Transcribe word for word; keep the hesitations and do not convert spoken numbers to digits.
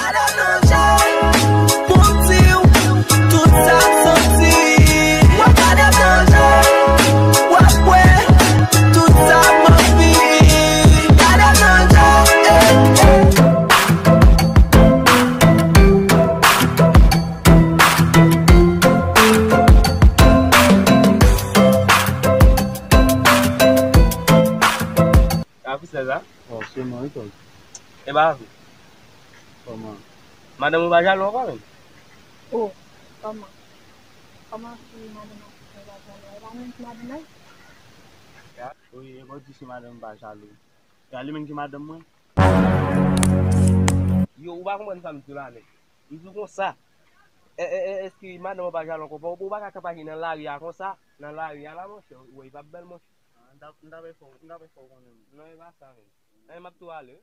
Gade nan je m pou m di w tout sa m santi. W ap gade nan je m, w ap wè tout sa m anvi. Gade nan je m, eh, eh. Sa pou sè sa? Oh, se mwen, wi, Tòg. E ba, kòman? Madanm ou pa jalou ankò menm? Oh, kòman? Kòman si madanm ou pa jalou? E pa menm si madanm mwen? Ya, wi, e pa di si madanm pa jalou. Ya, li menm ki madanm mwen. Yo, ou pa konprann sa m di la, nèg. M di w konsa. E, e, e, èske madanm ou pa jalou ankò? Ou, ou pa ka kanpaje nan lari a konsa? Nan lari a la, monchè, ou wè, li p ap bèl, monchè. Ah, m t ap, m t ap fè w, m t ap fè w konnen. Non, e pa sa menm. Anyen, m ap tou ale.